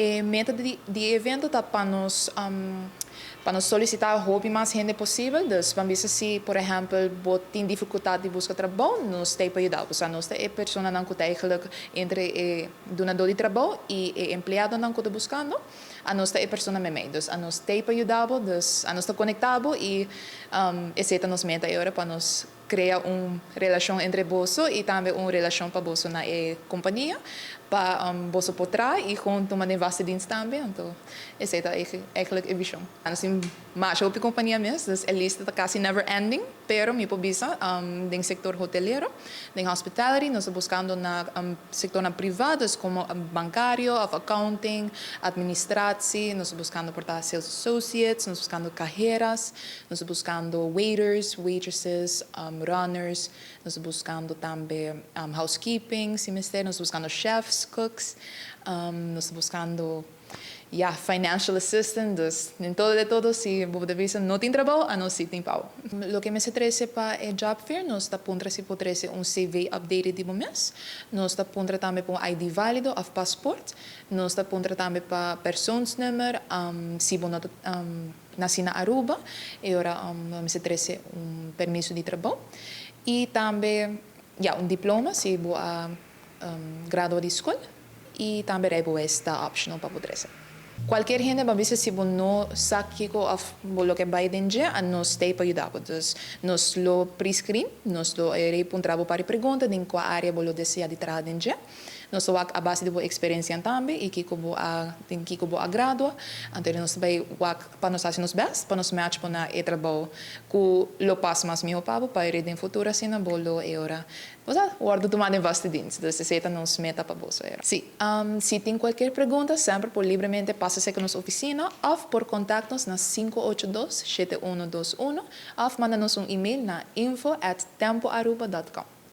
E meta di evento ta pa nos solicita hopi mas hende posibel. Dus ban bisa si, por ehempel, bo tin dificultad di busca trabou, nos ta pa yuda. Osea, nos ta e personanan cu ta eigenlijk entre e dunado di trabou y e empleadonan cu ta buscando. Anos ta e persona meimei. Dus anos ta pa yuda, dus anos ta conecta y esey ta nos meta awor, pa nos crea un relacion entre boso y tambe un relacion pa boso na e compania, pa boso por traha y gewoon tuma den vaste dienst tambe. Anto, esey ta eigenlijk e vision. Asina, mas hopi compania mes, dus e lista ta casi never ending, pero mi por bisa, den sector hotelero, den hospitality, nos ta buscando na sector na priva, como bancario, of accounting, administratie, nos ta buscando por ta sales associates, nos ta buscando cajeras, nos ta buscando waiters, waitresses, runners, nos ta buscando tambe housekeeping, si mester, nos ta buscando chefs, cooks, nos ta buscando, ja, financial assistant, dus den todo de todo, si bo bisa no tin trabou, anos si tin pa bo. Loke mester trece pa e job fair, nos ta puntra si por trece un CV updated di bo mes, nos ta puntra tambe pa un ID valido of paspoort, nos ta puntra tambe pa persoonsnummer, si bo no naci na Aruba, y ora mester trece un permiso di trabou. Y tambe, ja, un diploma, si bo a gradua di scol, y tambe rijbewijs ta optional pa por trece. Cualkier hende, ban bisa si bo no sa kico of bo lo kier bay den dje, nos ta pa yuda. Dus nos lo pre-screen, nos lo puntra bo par pregunta den cua area bo lo desea di traha den dje. Nos lo wak a base di bo experiencia tambe y kico bo a den kico bo a gradua. Anto nos ta bay wak pa nos haci nos best, pa nos match bo na e trabou cu lo pas mas miho pa bo, pa den futuro asina bo lo e ora, osea, wordo tuma den vaste dienst. Dus esey ta nos meta pa boso era. Si, si tin cualkier pregunta, semper por libremente pasa cerca nos oficina of por contact nos na 582-7121 of manda nos un e-mail na info@tempoaruba.com.